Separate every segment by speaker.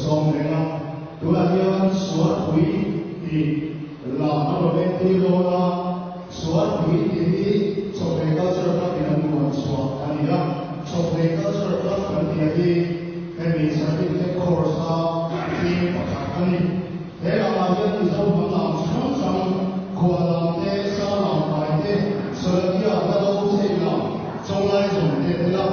Speaker 1: sawm reng a. Tunah hian Suarpui tih lam a rawn entir dawn a, Suarpui tih hi Chawhmeh Cultural Club in an duan chhuah a ni a. Chawhmeh Cultural Club kan tih a hi hemi certificate course a theme pakhat a ni. He lamah hian Mizo hnam lam chi hrang hrang, Khual lam te, Sa lam kai te, Sawlakia, Hlado, Chei lam, Chawlai zawm te a tel a.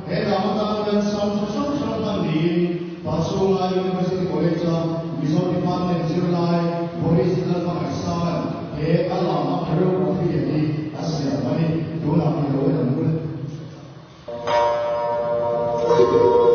Speaker 1: He lam atan hian sam tha hrang hrang hman niin Pachhunga University College-a Mizo Department zirlai Boris Lalhmangaihsanga'n he a lam a choreography hi a siam a ni. Tunah i lo en ang u le.